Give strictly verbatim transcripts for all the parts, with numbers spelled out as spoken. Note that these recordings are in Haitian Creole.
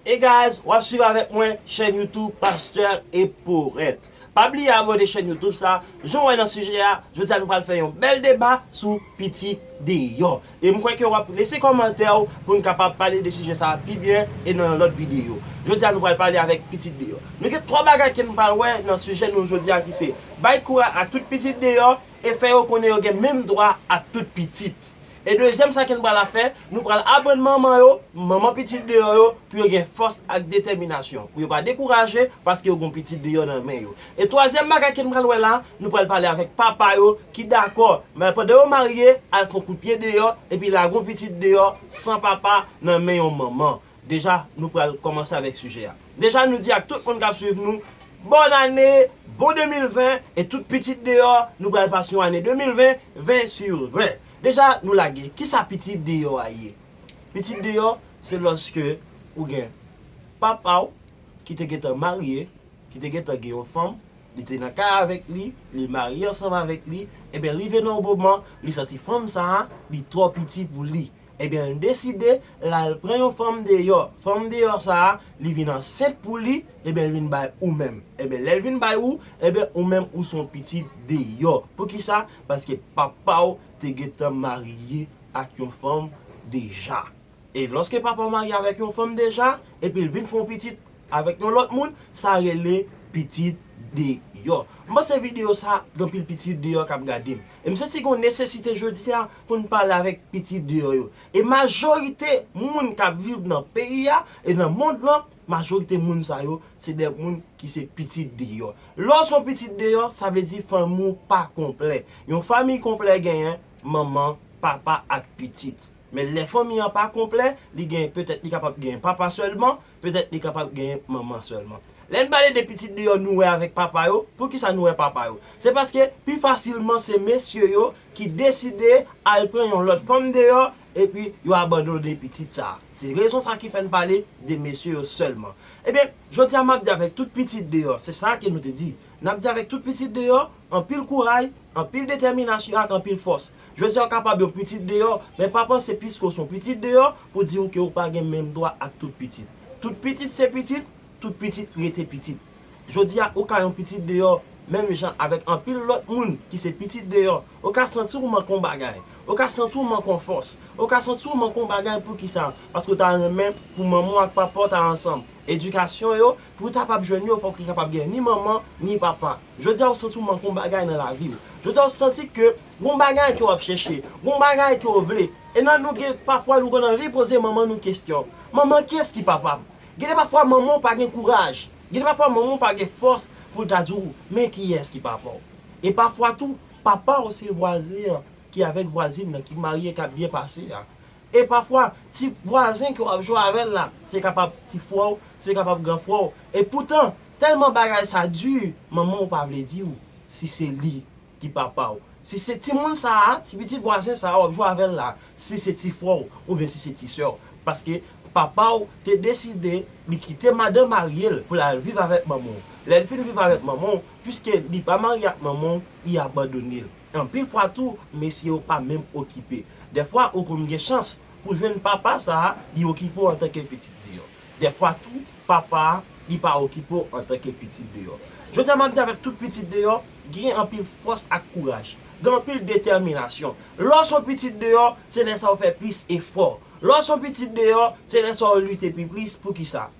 Hey guys, w ap swiv avèk mwen chèn YouTube Pastè e Powèt. Pa bliye abòne chèn YouTube sa. Jan w wè nan sijè a, jodi a nou pral fè yon bèl deba sou pitit deyò. E m kwè ke w ap lese kòmantè w pou n kapab pale de sijè sa a pi byen e nan yon lòt videyo. Jodi a nou pral pale avèk pitit deyò. Nou gen twa bagay ke n pral wè nan sijè nou jodi a ki se bay kouraj a tout pitit deyò e fè yo konnen yo gen menm dwa ak tout pitit. E dezyèm sa ke n pral ap fè, nou pral aprann manman yo, manman pitit deyò yo, pou yo gen fòs ak detèminasyon, pou yo pa dekouraje paske yo gen pitit deyò nan men yo. E twazyèm bagay ke n pral wè la, nou pral pale avèk papa yo ki dakò, men pandan yo marye, al fè yon kout pye deyò, epi lage yon pitit deyò san papa nan men yon manman. Deja, nou pral kòmanse avèk sijè a. Deja, nou di ak tout moun k ap swiv nou, bòn ane, bon de mil ven, e tout pitit deyò, nou pral pase yon ane de mil ven, ven sou ven. Deja, nou lage. Kisa pitit deyò a ye? Pitit deyò, se lòske ou gen papa w ki te gentan marye, ki te gentan gen yon fanm, li te nan kay avèk li, li marye ansanm avèk li, ebyen, rive nan yon moman, li santi fanm sa a, li twò piti pou li. Ebyen, li deside l al pran yon fanm deyò. Fanm deyò sa a, li vin ansent pou li, ebyen, li vin bay ou menm. Ebyen, lè l vin bay ou, ebyen, ou menm, ou se yon pitit deyò. Poukisa? Paske papa w te gentan marye ak yon fanm deja. E lòske papa w marye avèk yon fanm deja, epi l vin fè yon pitit avèk yon lòt moun, sa rele pitit deyò. M panse videyo sa, gen anpil pitit deyò k ap gade m. E m santi gen yon nesesite jodi a pou n pale avèk pitit deyò yo. E majorite moun k ap viv nan peyi a e nan mond lan, majorite moun sa yo, se de moun ki se pitit deyò. Lè w se yon pitit deyò, sa vle di fanmi w pa konplè. Yon fanmi konplè genyen manman, papa ak pitit. Men lè fanmi an pa konplè, li gen, petèt li kapab gen papa sèlman, petèt li kapab gen manman sèlman. Lè n pale de pitit deyò nou wè avèk papa yo, poukisa nou wè papa yo? Se paske pi fasilman se mesye yo ki deside al pran yon lòt fanm deyò, epi yo abandone pitit sa a. Se rezon sa ki fè n pale de mesye yo sèlman. Ebyen, jodi a m ap di avèk tout pitit deyò, se sa ke nou te di. N ap di avèk tout pitit deyò, anpil kouraj, anpil detèminasyon ak anpil fòs. Jodi a w kapab yon pitit deyò, men pa panse piske w se yon pitit deyò pou di w ke w pa gen menm dwa ak tout pitit. Tout pitit se pitit, tout pitit rete pitit. Jodi a, ou ka yon pitit deyò, menm jan avèk anpil lòt moun ki se pitit deyò. Ou ka santi w manke yon bagay. Ou ka santi w manke yon fòs. Ou ka santi w manke yon bagay. Poukisa? Paske w ta renmen pou manman w ak papa w ta ansanm. Edikasyon yo, pou w ta kapab jwenn yo, fòk li kapab gen ni manman, ni papa. Jodi a, ou santi w manke yon bagay nan lavi w. Jodi a, ou santi ke gen yon bagay ke w ap chèche, gen yon bagay ke w vle. E nan nou gen, pafwa, nou konn anvi poze manman nou kesyon. Manman, kiyès ki papa m? Gen de pafwa, manman w pa gen kouraj. Gen de pafwa, manman w pa gen fòs pou l ta di w, men kiyès ki papa w. E pafwa tou, papa w se vwazen an ki avèk vwazin nan ki marye k ap byen pase a. E pafwa, ti vwazen ke w ap jwe avè l la, se kapab ti frè w, se kapab gran frè w. E poutan, tèlman bagay sa di, manman w pa vle di w si se li ki papa w. Si se timoun sa a, ti pitit vwazen sa a w ap jwe avè l la, si se ti frè w oubyen si se ti sè w. Paske papa w te deside li kite madanm marye l pou l al viv avèk manman w. Lè l fin viv avèk manman w, piske li pa marye ak manman w, li abandone l. Anpil fwa tou, mesye yo pa menm okipe. Dèfwa, ou konn gen chans pou jwenn papa sa a, li okipe w antanke pitit deyò. Dèfwa tou, papa a, li pa okipe w antanke pitit deyò. Jodi a, m ap di avèk tout pitit deyò, gen anpil fòs ak kouraj. Gen anpil detèminasyon. Lè w se yon pitit deyò, se lè sa w fè plis efò. Lè w se yon pitit deyò, se lè sa w lite pi plis. Poukisa?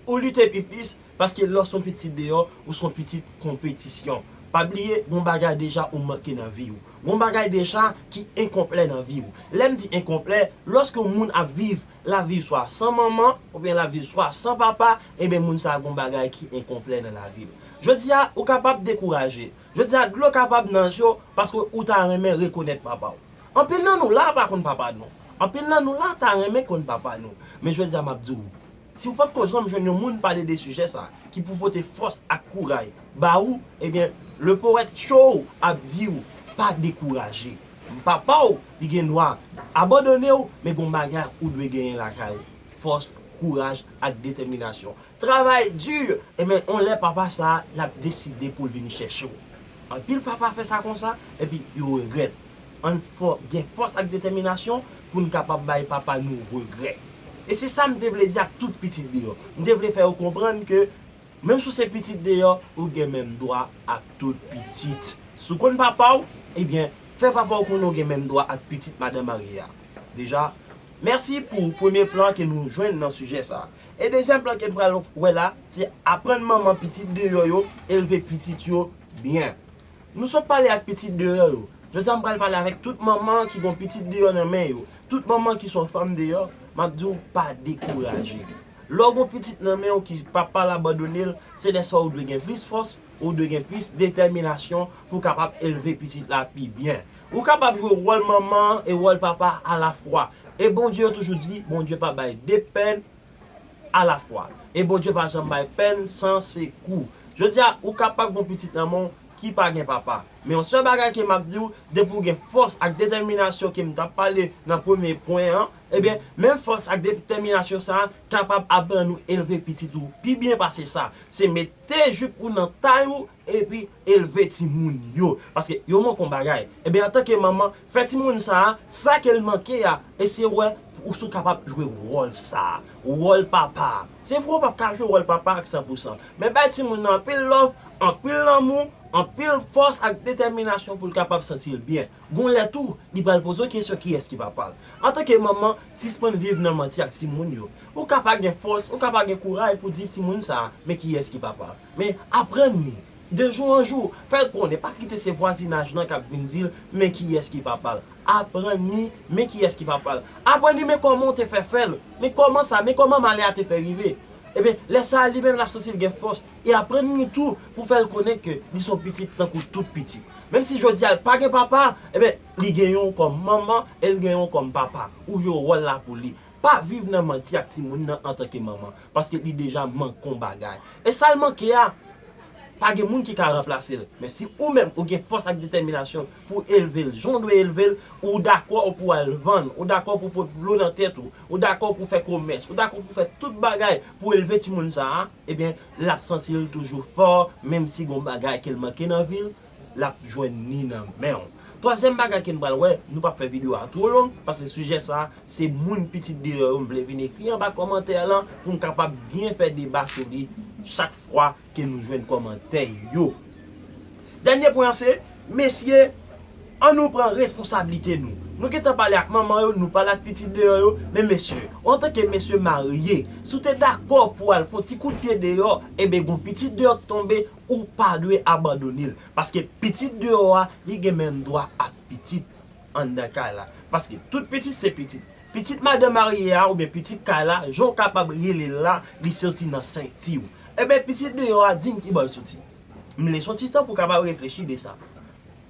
Ou lite pi plis, paske lè w se yon pitit deyò, ou se yon pitit konpetisyon. Pa bliye, gon bagay deja ou manke nan vi w. Gon bagay deja ki enkonplè nan vi w. Lè m di enkonplè, lòske yon moun ap viv lavi swa san manman, oubyen l ap viv swa san papa, ebyen moun sa a gon bagay ki enkonplè nan lavi l. Jodi a, ou kapab dekouraje. Jodi a, dlo kapab nan je w, paske ou ta renmen rekonèt papa w. Anpil nan nou la pa konn papa nou. Anpil nan nou la ta renmen konn papa nou. Men jodi a, m ap di w, si w potko janm jwenn yon moun pale de sijè sa, ki pou pote fòs ak kouraj ba ou, ebyen, Le Poète Show ap di w, pa dekouraje. Papa w, li gen dwa abandone w, men gon bagay ou dwe genyen lakay ou. Fòs, kouraj ak detèminasyon. Travay di, ebyen, yon lè papa sa a, l ap deside pou l vin chèche w. Anpil papa fè sa konsa, epi yo regrèt. Ann fò, gen fòs ak detèminasyon pou n kapab bay papa nou regrè. E se sa m te vle di ak tout pitit deyò. M te vle fè yo konprann ke menm si w se pitit deyò, ou gen menm dwa ak tout pitit. Si w konn papa w, ebyen, fè papa w konnen w gen menm dwa ak pitit madanm marye a. Deja, mèsi pou premye plan ke nou jwenn nan sijè sa. E dezyèm plan ke n pral wè la, se aprann manman pitit deyò yo elve pitit yo byen. Nou sot pale ak pitit deyò yo. Jodi a m pral pale avèk tout manman ki gon pitit deyò nan men yo. Tout manman ki son fanm deyò, m ap di w pa dekouraje. Lè w gon pitit nan men w ki papa l abandone l, se lè sa w dwe gen plis fòs, ou dwe gen plis detèminasyon pou w kapab elve pitit la pi byen. Ou kapab jwe wòl manman e wòl papa alafwa. E Bondye yo toujou di, Bondye pa bay de pèn alafwa. E Bondye pa janm bay pèn san sekou. Jodi a, ou kapab gon pitit nan men w ki pa gen papa. Men yon sèl bagay ke m ap di w, depi w gen fòs ak detèminasyon ke m t ap pale nan premye pwen an, ebyen, menm fòs ak detèminasyon sa a kapab aprann ou elve pitit ou pi byen pase sa. Se mete jip ou nan tay ou, epi elve timoun yo. Paske yo manke yon bagay. Ebyen, antanke manman, fè timoun sa a, sa ke l manke a, eseye wè ou si w kapab jwe wòl sa a, wòl papa a. Se vre w p ap ka jwe wòl papa ak san pou san, men bay timoun nan anpil love, anpil lanmou, anpil fòs ak detèminasyon pou l kapab santi l byen. Gon lè tou, li pral poze w kesyon kiyès ki papa l. Antanke manman, sispann viv nan manti ak timoun yo. Ou ka pa gen fòs, ou ka pa gen kouraj pou di timoun sa a, men kiyès ki papa l. Men aprann li. De jou an jou, fè l konnen, pa kite se vwazinaj lan k ap vin di l, men kiyès ki papa l. Aprann li, men kiyès ki papa l. Aprann li, men kòman w te fè fè l. Men kòman sa, men kòman malè a te fè rive. Ebyen, lè sa a, li menm l ap santi l gen fòs. E aprann li tou pou fè l konnen ke li se yon pitit tankou tout pitit. Menm si jodi a l pa gen papa, ebyen, li genyen w kòm manman e l genyen w kòm papa. Ou jwe wòl la pou li. Pa viv nan manti ak timoun nan antanke manman, paske li deja manke yon bagay. E sa l manke a, pa gen moun ki ka ranplase l. Men si ou menm ou gen fòs ak detèminasyon pou elve l jan w dwe elve l, ou dakò pou al vann, ou dakò pou pot dlo nan tèt ou, ou dakò pou fè komès, ou dakò pou fè tout bagay pou elve timoun sa a, ebyen, l ap santi l toujou fò, menm si gon bagay ke l manke nan vi l, l ap jwenn li nan men w. Twazyèm bagay ke n pral wè, nou p ap fè videyo a twò long, paske sijè sa a, se moun pitit deyò yo m vle vin ekri anba kòmantè lan pou m kapab byen fè deba sou li chak fwa ke nou jwenn kòmantè yo. Dènye pwen an se, mesye, ann nou pran responsablite nou. Nou gentan pale ak manman yo, nou pale ak pitit deyò yo, men mesye, antanke mesye marye, si w te dakò pou al fè yon ti kout pye deyò, ebyen gon pitit deyò k tonbe, ou pa dwe abandone l. Paske pitit deyò a, li gen menm dwa ak pitit anndan kay la. Paske tout pitit se pitit. Pitit madanm marye a oubyen pitit kay la, jan w kapab rele l la, li soti nan senti w. Ebyen, pitit deyò a, di m ki bò l soti. M lese yon ti tan pou w kapab reflechi de sa.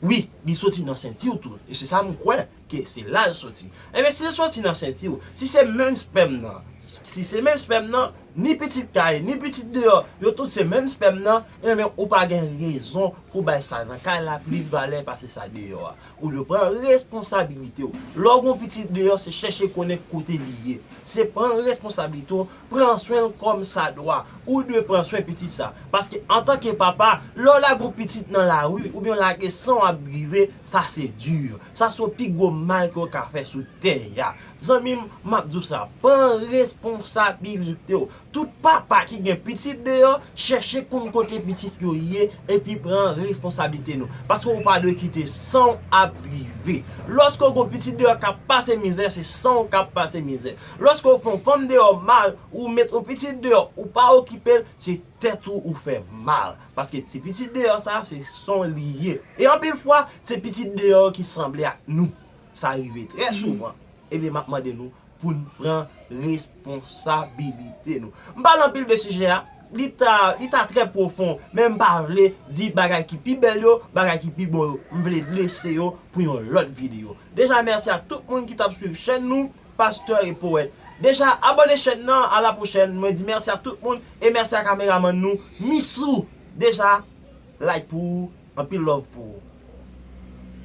Wi, li soti nan senti w tou. E se sa m kwè ke se la l soti. Ebyen, si l soti nan senti w, si se menm spèm nan, si se menm spèm nan, ni pitit kay, ni pitit deyò, yo tout se menm spèm nan, ebyen, ou pa gen rezon pou bay sa nan kay la plis valè pase sa deyò a. Ou dwe pran responsabilite w. Lè w gon pitit deyò, se chèche konnen kote li ye. Se pran responsabilite w, pran swen l kòm sa dwa. Ou dwe pran swen pitit sa. Paske antanke papa, lè w lage yon pitit nan lari, oubyen w lage san w ap drive, sa se di. Sa se pi gwo mal ke w ka fè sou tè a. Zanmi m, m ap di w sa, pran responsabilite w. Tout papa ki gen pitit deyò, chèche konn kote pitit yo ye, epi pran responsabilite nou. Paske w pa dwe kite san w ap drive. Lòske w gon pitit deyò k ap pase mizè, se san w k ap pase mizè. Lòske w fè yon fanm deyò mal, ou met yon pitit deyò, ou pa okipe l, se tèt ou ou fè mal. Paske ti pitit deyò sa, se san w li ye. E anpil fwa, se pitit deyò ki sanble ak nou. Sa rive trè souvan. Ebyen, m ap mande nou pou n pran responsabilite nou. M pale anpil de sijè a, li ta, li ta trè pwofon, men m pa vle di bagay ki pi bèl yo, bagay ki pi bon yo. M vle lese yo pou yon lòt videyo. Deja, mèsi a tout moun ki t ap swiv chèn nou, Pastè e Powèt. Deja, abòne chèn nan, a la pwochèn. Mwen di mèsi a tout moun e mèsi a kameramann nou, Misou. Deja, like pou ou, anpil love pou ou.